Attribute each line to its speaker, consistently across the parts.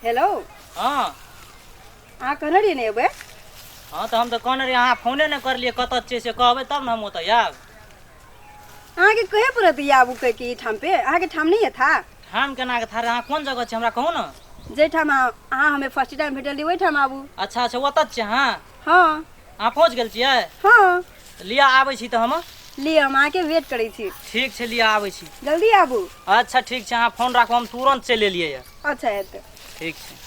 Speaker 1: Hello.
Speaker 2: हँ।
Speaker 1: अहाँ कहने रहियै ने एबै?
Speaker 2: हँ, तऽ हम तऽ कहने रहियै, अहाँ फोने नहि करलियै। कतऽ छियै से कहबै तब ने हम ओतऽ आयब।
Speaker 1: अहाँके कहे पड़त ई आबू कहि के? ई ठाम पे अहाँके ठाम नहीं था।
Speaker 2: ठाम केना के थारे? अहाँ कोन जगह छियै, हमरा कहू ने।
Speaker 1: जाहि ठाम अहाँ हमे फर्स्ट टाइम भेटल रही, ओहि ठाम आबू।
Speaker 2: अच्छा अच्छा, ओतऽ छियै अहाँ?
Speaker 1: हँ।
Speaker 2: अहाँ पहुँच गेल छियै?
Speaker 1: हँ।
Speaker 2: लिअ, आबै छी तऽ हम।
Speaker 1: लिअ, हम अहाँके वेट करै छी।
Speaker 2: ठीक छै, लिअ, आबै छी।
Speaker 1: जल्दी आबू।
Speaker 2: अच्छा, ठीक छै, अहाँ फोन राखू, हम तुरन्त चलि एलियै यऽ।
Speaker 1: अच्छा, हेतै।
Speaker 2: ठीक छै।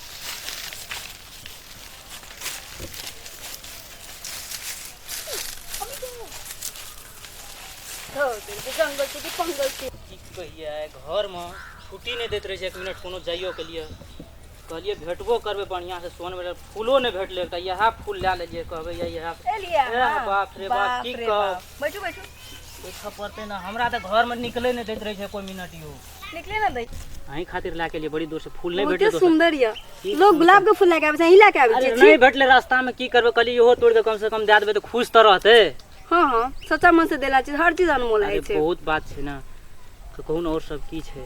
Speaker 1: जंगल छै कि पंगल छै?
Speaker 2: की कहियै, घरमे छुट्टी नहि दैत रहै छै एक मिनट कोनो जाइयोके लिए। कहलियै भेटबो करबै बढ़िआँसँ, सोन भेटल, फूलो नहि भेटलै, एकटा इएह फूल लए लेलियै, कहबै या इएह।
Speaker 1: एलियै अहाँ?
Speaker 2: बाप रे बाप, की
Speaker 1: रे
Speaker 2: कहब।
Speaker 1: बाप। बैठू बैठू।
Speaker 2: बैठऽ पड़तै ने, हमरा तऽ घरमे निकलै नहि दैत रहै छै कोइ मिनट यौ।
Speaker 1: निकले ना दै।
Speaker 2: अहीं खातिर लए के एलियै बड़ी दूर से, फूल नहि
Speaker 1: बहुते
Speaker 2: भेटलै दोसर।
Speaker 1: सुंदर यऽ।
Speaker 2: की
Speaker 1: लोग गुलाब के फूल लए के आबै छै, अहीं लए के आबै
Speaker 2: अरे
Speaker 1: छियै?
Speaker 2: नहि भेटलै रास्तामे, की करबै, कहलियै इहो तोड़ि कऽ कमसँ कम दए देबै तऽ खुश तऽ रहतै।
Speaker 1: हँ हँ, सच्चा मन से देला चीज हर चीज अनमोल
Speaker 2: अरे
Speaker 1: होइ छै।
Speaker 2: बहुत बात छै ने, तऽ कहू ने, आओर सब की छै?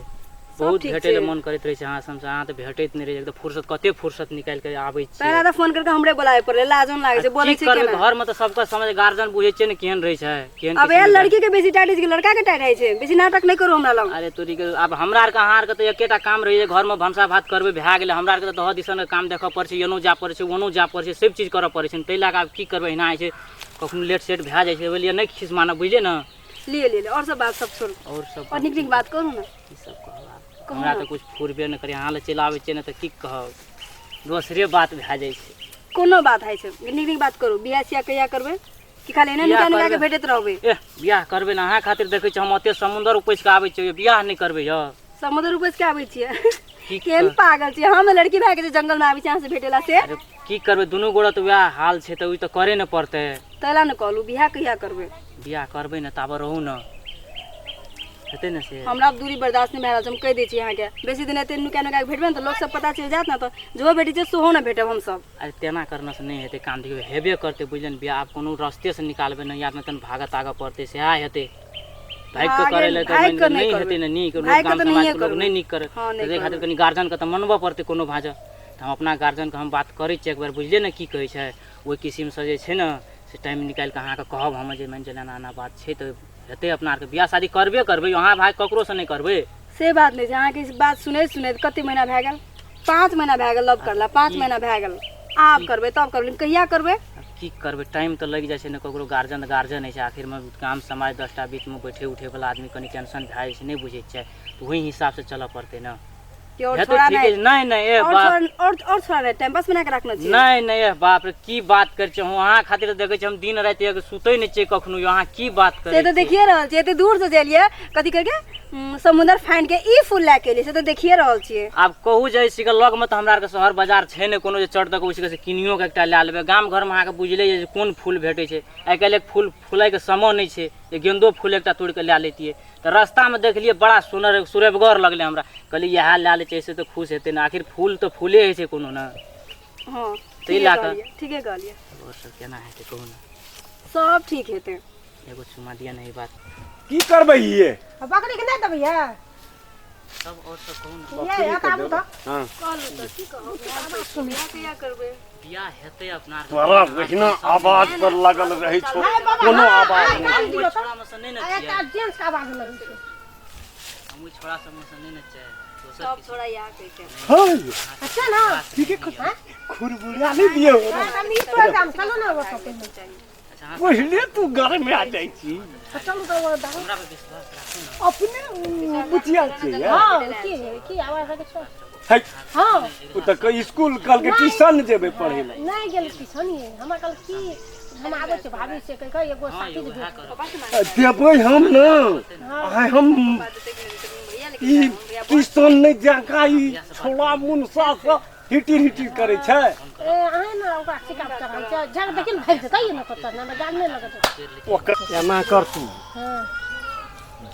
Speaker 1: सब
Speaker 2: बहुत
Speaker 1: ठीक
Speaker 2: भेटै लए
Speaker 1: छै।
Speaker 2: मन करैत रहै छै अहाँ सबसँ, अहाँ तऽ भेटैत नहि रहै छै, तऽ फुर्सत कते फुर्सत निकालि कऽ आबै छियै।
Speaker 1: पहला तऽ फोन करके हमरे बोलावे पड़ले, लाजो न लागै छै। बोलै
Speaker 2: की
Speaker 1: छै
Speaker 2: करबै,
Speaker 1: केना?
Speaker 2: घरमे तऽ सबके समझ गार्जियन बुझै छियै ने केहन रहै छै, केहन
Speaker 1: अब
Speaker 2: किसिमके।
Speaker 1: यार, लड़की के बेसी टाइट होइ छै कि लड़का के टाइट होइ छै? बेसी नाटक नहि करू हमरा लग।
Speaker 2: अरे तोरी के, आब हमरा आरके अहाँ आरके तऽ एकेटा काम रहै छै, घरमे भनसा भात करबै, भए गेलै। हमरा आरके तऽ दह दिसन काम देखऽ पड़ै छै, एनो जाय पड़ै छै, ओनो जाय पड़ै छै, सब चीज करऽ पड़ै छै, ताहि लए कऽ आब की करबै, एहिना होइ छै, कखनो लेट सेट भए जाइ छै, ओहि लिए नहि खिस मानब, बुझलियै ने?
Speaker 1: लिए लिए, और सब बात सब छोड़ू।
Speaker 2: आओर सब
Speaker 1: और नीक नीक बात करू ने।
Speaker 2: की सब कहब आब?
Speaker 1: कहू
Speaker 2: हमरा
Speaker 1: ने।
Speaker 2: तऽ किछु फुरबे नहि करै, अहाँ लए चलि आबै छियै ने तऽ की कहब, दोसरे बात भए जाइ छै।
Speaker 1: कोनो बात होइ छै, नीक नीक बात करू। बियाह सियाह कहिया करबै? कि खाली एने
Speaker 2: बियाह
Speaker 1: नुका नुका के
Speaker 2: करबै।
Speaker 1: भेटैत रहबै?
Speaker 2: एह, बियाह करबै ने, अहाँ खातिर देखै छियै हम ओते समुन्दर उपैस कऽ आबै छियै, बियाह नहि करबै यौ?
Speaker 1: समुद्र उपैस के आबै छियै?
Speaker 2: की
Speaker 1: केहन पागल छियै? हम लड़की भए के जे जंगल में आबै छी अहाँ से भेटेला से।
Speaker 2: अरे की करबै, दुनू गोरा तऽ वएह हाल छै, तऽ ओ तऽ करे ने पड़तै।
Speaker 1: तैला ने कहलू, बियाह कहिया करबै?
Speaker 2: बियाह करबै ने, ताबे रहू ने, हेतै ने से।
Speaker 1: हमरा आब दूरी बर्दाश्त नहि भए रहल छै, हम कहि दै छी अहाँके। बेसी दिन एते नुका नुका के भेटबै ने तऽ लोक सब पता चलि जायत ने, तऽ जेहो भेटै छै सेहो ने भेटब हमसब।
Speaker 2: अरे तेना करना से नहि हेतै काम, देखियौ हेबे करतै, बुझलियै ने? बियाह आब कोनो रस्ते से निकालबै ने, या तहन भागऽ तागऽ पड़तै, सएह हेतै। भागि कऽ करै लए तऽ
Speaker 1: भागि
Speaker 2: मानि
Speaker 1: कऽ
Speaker 2: लिअ
Speaker 1: नहि
Speaker 2: नहि
Speaker 1: करबै।
Speaker 2: हेतै ने नीक, लोक
Speaker 1: भागि कऽ
Speaker 2: गाम
Speaker 1: तऽ नहिए
Speaker 2: समाजके लोक
Speaker 1: करबै।
Speaker 2: नहि नीक करै।
Speaker 1: हँ, नहि
Speaker 2: तऽ ताहि खातिर
Speaker 1: करबै।
Speaker 2: कनि गार्जियनके तऽ मनबऽ पड़तै कोनो भाँज, तऽ हम अपना गार्जियनके हम बात करै छियै एकबेर, बुझलियै ने? की कहै छै ओहि किसिमसँ जे छै ने से टाइम निकालि कऽ अहाँके कहब हम जे मानि चलू एना एना बात छै, तऽ हेतै अपना आरके बियाह शादी करबे करबै, अहाँ भाय ककरोसँ नहि करबै।
Speaker 1: से बात नहि छै, अहाँके ई बात सुनैत सुनैत कते महीना भए गेल? 5 महीना भए गेल लव करला, 5 महीना भए गेल। आब करबै तब करबै, लेकिन कहिया करबै?
Speaker 2: आब की करबै, टाइम तऽ लागि जाइ छै ने ककरो। गार्जियन तऽ गार्जियन होइ छै, आखिरमे गाम समाज 10टा बीचमे बैठे उठैवला आदमी कनि टेंशन भए जाइ छै, नहि बुझै छियै? तऽ ओहि हिसाबसँ चलऽ पड़तै ने।
Speaker 1: कि और
Speaker 2: हेतै
Speaker 1: छोड़ा
Speaker 2: ठीक
Speaker 1: नहि
Speaker 2: अछि। नहि नहि, ए
Speaker 1: और
Speaker 2: बाप
Speaker 1: छोड़ा, और छोड़ा नहि, टाइम पास बना के रखने छियै?
Speaker 2: नहि नहि, ए बाप रे, की बात करै छियै? हम अहाँ खातिर तऽ देखै छियै हम दिन राति एक सुतै नहि छियै कखनो यौ, अहाँ की बात
Speaker 1: से
Speaker 2: करै
Speaker 1: तऽ
Speaker 2: छियै?
Speaker 1: देखिए रहल छियै, एते दूर से जेलियै कथी कहिके समुद्र फाइन के ई फूल लए के एलियै, से तऽ देखिए रहल छियै।
Speaker 2: आब कहू जे सिके लगमे तऽ हमरा आरके शहर बाजार छै नहि कोनो जे चट दऽ कऽ ओहिसँ से किनियो कऽ एकटा लए लेबै। गाम घरमे अहाँके बुझले यऽ जे कोन फूल भेटै छै। आइ काल्हि एक फूल फुलाइके समय नहि छै जे गेन्दो फूल एकटा तोड़ि कऽ लए लैतियै। तऽ रस्तामे देखलियै बड़ा सुनर सुरेबगर लगलै हमरा, कहलियै इएह लए लै छियै, एहिसँ तऽ खुश हेतै ने। आखिर फूल तऽ फूले होइ छै कोनो ने।
Speaker 1: हँ,
Speaker 2: ताहि
Speaker 1: ठीके
Speaker 2: लए कऽ।
Speaker 1: कहलियै, ठीके कहलियै।
Speaker 2: आओर सब केना हेतै कहू ने?
Speaker 1: सब ठीक हेतै।
Speaker 2: एगो चुमा दिअ ने, ई बात।
Speaker 3: की करबै ये?
Speaker 4: बकरी के नहि देबै ये?
Speaker 2: सब आओर सब कहू ने।
Speaker 4: ये एतऽ आबू तऽ।
Speaker 3: हँ।
Speaker 1: कहलहुँ तऽ की कहब, बियाह कहिया करबै?
Speaker 2: बियाह हेतै अपना आरके।
Speaker 3: तोरा ओहिना आवाज पर लागल रहै छौ, कोनो आवाज नहि।
Speaker 4: कान दियौ तऽ।
Speaker 2: छोड़ा मे से नहि ने
Speaker 4: आ
Speaker 2: छियै।
Speaker 4: एकटा जेंट्स के आवाज लगै छै।
Speaker 2: हम ओहि छोड़ा सबमे से नहि ने छियै, दोसर
Speaker 1: सब
Speaker 2: किसी।
Speaker 1: छोड़ा इएह कहै छै।
Speaker 3: है
Speaker 4: अच्छा ने?
Speaker 3: ठीके, खुरबुरा नहि दियौ।
Speaker 4: हम ई प्रोग्राम चलू ने ओतऽ पहिने।
Speaker 2: अच्छा अहाँ
Speaker 3: पहिले तू गरमे आ जाइ छी।
Speaker 4: चलू तऽ ओ दारू।
Speaker 2: हमरा पर विश्वास राखू ने।
Speaker 3: अपने बुचिया छै ये?
Speaker 4: हँ, की की आवाज लगै छै?
Speaker 3: है।
Speaker 4: हँ।
Speaker 3: ओ तऽ स्कूल कहलकै ट्यूशन जेबै पढ़ै लए।
Speaker 4: नहि गेल ट्यूशन ये, हमरा कहल की हम आबै छी भाभी से कहि कऽ एगो
Speaker 2: हँ
Speaker 4: साथी
Speaker 2: यौ,
Speaker 4: जे
Speaker 2: उएह
Speaker 4: भेट
Speaker 2: करब।
Speaker 3: देबै हम ने, आइ हम ई ट्यूशन नहि जाका ई छोड़ा मुनसा से हिटिर हिटिर करै छै।
Speaker 4: ए अहाँ ने ओकरा सिकाप चढ़ाइ छै, जाक देखिन भागि जेतै ने कतऽ ने गाल नहि लगत।
Speaker 3: ओकर एना कर तू।
Speaker 4: हँ।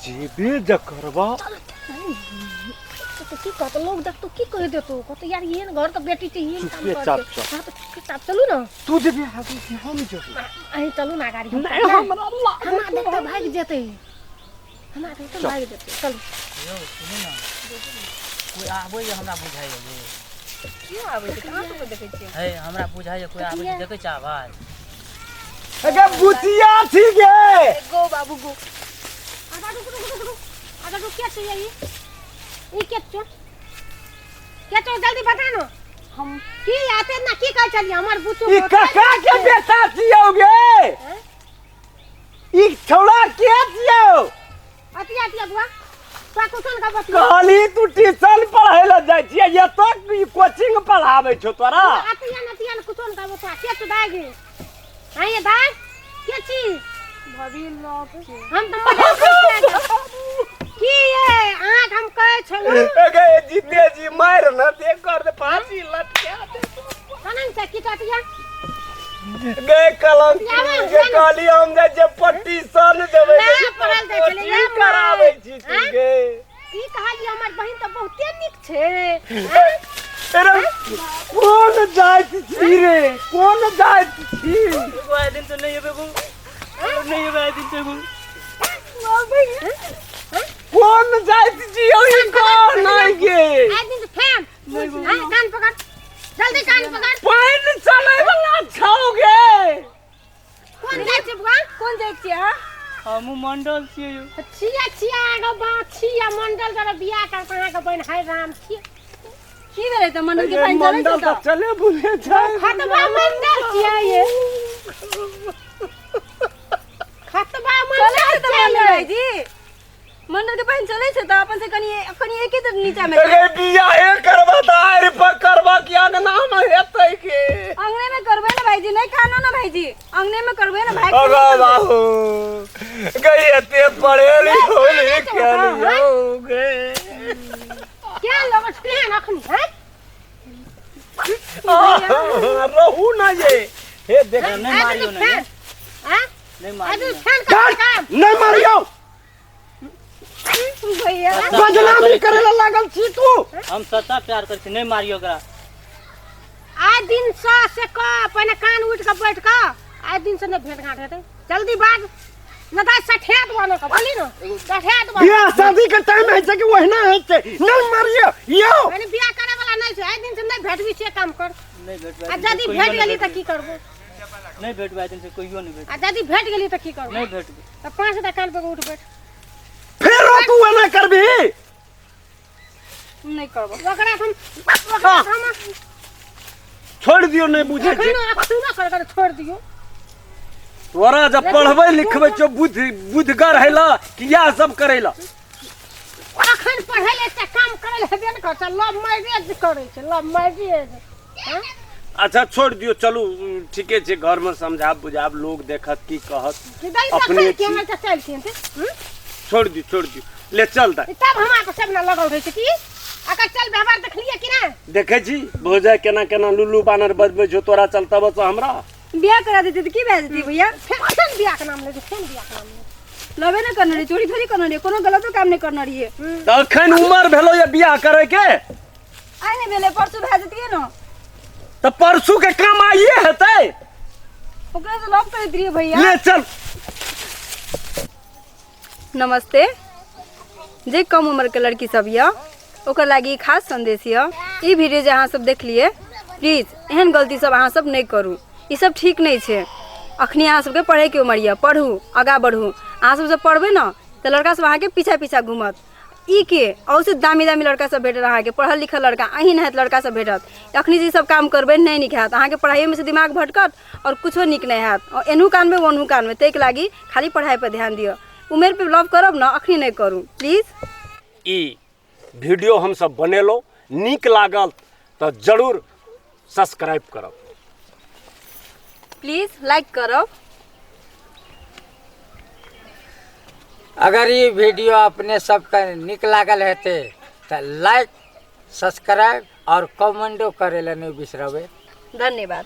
Speaker 3: जेबे जे करबा
Speaker 4: तऽ की कहत लोग, देखतो की कहि देतो? कहतो यार एहन घर के बेटी छै, एहन काम
Speaker 3: चुपे
Speaker 4: करै
Speaker 3: चाप
Speaker 4: छै।
Speaker 3: चल।
Speaker 4: हँ, तऽ चुपचाप चलू ने।
Speaker 3: तू जेबे आगू कि हम जेबै?
Speaker 4: अहीं चलू ने अगाड़ी, हम
Speaker 3: नहि, हमरा
Speaker 4: हमरा देखते भागि जेतै, हमरा देखते भागि जेतै, चलू।
Speaker 2: यौ सुनू ने, कोइ आबैए हमरा बुझाइए यौ।
Speaker 1: क्यों आबै छै? कहाँ से देखै छियै?
Speaker 2: हे, हमरा बुझाइए कोइ आबै छै, देखै छै आवाज।
Speaker 3: अगे बुचिया छी गे।
Speaker 1: गो बाबू गो।
Speaker 4: आगा रुक रुक रुक रुक, आगा रुक। के छियै ई? ई के छौ? के छौ, जल्दी बता न।
Speaker 1: हम
Speaker 4: की आते ना की कहै छलियै हमर बुचू?
Speaker 3: ई काका के बेटा छियौ गे।
Speaker 4: हैं?
Speaker 3: ई छौड़ा के छियौ?
Speaker 4: अतिया अतिया बुआ, तोरा कुछो न बतिया।
Speaker 3: कहली तू ट्यूशन पढ़ै लए जाइ छियै, एतऽ ई कोचिंग पढ़ाबै छौ तोरा।
Speaker 4: अतिया न अतिया न, कुछो न कहबो तोरा। के छौ दाय गे? हाँ, ये दाय के छी?
Speaker 1: भाभी, लव के।
Speaker 4: हम तऽ मजाक करै छियै। की ये अहाँके हम कहै छलहुँ?
Speaker 3: अगे जीते जी मारि न दे, कर दे फांसी लटका दे।
Speaker 4: कनन छै की अतिया?
Speaker 3: गे कलंक गे, कहली हम जे जे पट्टी सन देबै।
Speaker 4: ना पढ़ल जाइ छलै,
Speaker 3: कोचिंग कराबै छी तू।
Speaker 4: आँय?
Speaker 3: गे
Speaker 4: की कहलियै, हमर बहिन तऽ बहुते नीक छै।
Speaker 3: अरे कोन जाति छी रे, कोन जाति छी?
Speaker 2: एगो आइ दिन तऽ नहि एबै गो, नहि एबै आइ दिन तऽ एगो।
Speaker 3: कोन जाति छी यौ? ई कोन आइ गे?
Speaker 4: आइ दिन फैन। हाँ, कान पकड़ जल्दी, कान पकड़।
Speaker 3: पानि चलै वाला छौ गे।
Speaker 4: कोन जाइ छै बुआ?
Speaker 1: कोन जाइ छियै अहाँ?
Speaker 2: हमहूँ मंडल छियै यौ।
Speaker 4: छिया छिया, आगो बा छिया मंडल, जरा बियाह कर अहाँके बहिन। हाय राम, छिया।
Speaker 1: की भेलै तऽ मंडल के पानि चलै
Speaker 3: मंडल
Speaker 1: छै?
Speaker 3: तऽ
Speaker 1: तऽ
Speaker 3: चले बुले छै।
Speaker 4: खतबा मंडल छिया, ये खतबा
Speaker 1: चलै
Speaker 4: मंडल
Speaker 1: छै तऽ
Speaker 4: छिया।
Speaker 1: मंडल भाईजी, मंडल के पानि चलै छै तऽ अपन से कनि कनि एके तऽ नीचा मे।
Speaker 3: अगे बियाहे करबा तऽ आरि पर करबा कि अंगना मे हेतै के?
Speaker 1: अंगने में करबै ने भाईजी, नहि कानो ने भाईजी, अंगने में करबै ने भाई।
Speaker 3: अगा बाबू गई, एते पढ़े लिखो केलियौ गे।
Speaker 4: क्या लगत केहन अखनी हैं?
Speaker 3: रहू ना ये, हे देख।
Speaker 2: नहि मारियौ ने।
Speaker 4: हैं?
Speaker 2: नहि
Speaker 4: आज
Speaker 2: मारियौ।
Speaker 4: फैन कर काम।
Speaker 3: नहीं मारियौ।
Speaker 1: भैया,
Speaker 3: बदनामी करे ला लागल छी तू।
Speaker 2: हम सच्चा प्यार करै छी, नहि मारियौ ओकरा।
Speaker 4: आइ दिन से से क पहिने कान उठि कऽ बैठ कऽ, आइ दिन से नहि भेंट घाट हेतै। जल्दी बाज न तऽ सठिया देबो ने, बोली न, सठिया देबो।
Speaker 3: बियाह शादी के टाइम है छै कि ओहिना है छै? नहीं मारियौ यौ।
Speaker 4: पहिने बियाह करे वाला नहि छै। आइ दिन से नहि भेटबी से काम कर।
Speaker 2: नहि भेटबै।
Speaker 4: आ यदि भेट गेली तऽ की करबो?
Speaker 2: नहि भेटबै आइ दिन से, कहियो नहि भेटबै।
Speaker 4: आ यदि भेट गेली तऽ की करबो?
Speaker 2: नहि भेटबै।
Speaker 4: तऽ 5 टा कान पर उठ बैठ।
Speaker 3: फेरो तू एना करबी?
Speaker 1: नहि करबो।
Speaker 4: ओकरा हम
Speaker 3: छोड़ दियौ, नहीं बुझे छै।
Speaker 4: एखनो अखनो कर कर छोड़ दियौ।
Speaker 3: तोरा जब पढ़बै लिखबै छौ, बुद्धि बुद्धिगर हैला कि इएह सब करैला?
Speaker 4: अखन पढ़ै ले एकटा काम करै ले हेबे ने कर छै, लव मैरिज करै छै, लव मैरिज।
Speaker 3: अच्छा छोड़ दियौ, चलू ठीके छै, घरमे समझाब बुझाब, लोग देखत की कहत।
Speaker 4: कि दै
Speaker 3: अपने
Speaker 4: देखै
Speaker 3: छी।
Speaker 4: कि हमर चलि छियन।
Speaker 3: छोड़ दियौ, छोड़ दियौ, ले चल दै।
Speaker 4: तब हमरा पर सब ने लगल रहै छै की अकर चल व्यवहार देखलियै कि नहि?
Speaker 3: देखै छी भौजाइ केना केना लुल्लू बानर बजबै छौ तोरा चलता बस हमरा।
Speaker 1: बियाह करा देती तऽ की भए जेती भैया?
Speaker 4: फेर फेर बियाह के नाम लै छै, फेर बियाह के नाम लै छै।
Speaker 1: लबे नहि करने रहियै, चोरी थोड़ी करने रहियै, कोनो गलतो काम नहि करने रहियै।
Speaker 3: तऽ अखन उमर भेलो ये बियाह करे के?
Speaker 1: आइ नहि भेलै, परसू भए जेतियै ने।
Speaker 3: तऽ परसू के काम आइए हेतै।
Speaker 1: ओकरा से लव करैत रहियै भैया।
Speaker 3: ले चल।
Speaker 1: नमस्ते। जे कम उम्रके लड़की सब यऽ, ओकर लागि ई खास संदेश यऽ। ई वीडियो जे अहाँ सब देखलियै, प्लीज एहन गलती सब अहाँ सब नहि करू, ई सब ठीक नहि छै। अखनी अहाँ सबके पढ़ैके उम्र यऽ, पढ़ू, आगाँ बढ़ू। अहाँ सब जब पढ़बै ने तऽ लड़का सब अहाँके पीछा पीछा घूमत। ई के अहूसँ दामी दामी लड़का सब भेटत अहाँके, पढ़ल लिखल लड़का, अहीं नहाइत लड़का सब भेटत। अखनी जे ई सब काम करबै नहि नीक हैत। अहाँके पढ़ाइयोमे से दिमाग भटकत आओर कुछो नीक नहि हैत, आओर एनहु कानमे ओनहु कानमे। ताहिके लागि खाली पढ़ाइपर ध्यान दिअ। उमेर पे लव करब ने, अखनी नहि करू प्लीज।
Speaker 3: ई वीडियो हमसब बनेलहुँ, नीक लागल तऽ जरूर सब्सक्राइब करब।
Speaker 1: प्लीज लाइक करब।
Speaker 5: अगर ई वीडियो अपने सबके नीक लागल हेतै तऽ लाइक, सब्सक्राइब और कमेंटो करे ला नहीं बिसरबै।
Speaker 1: धन्यवाद।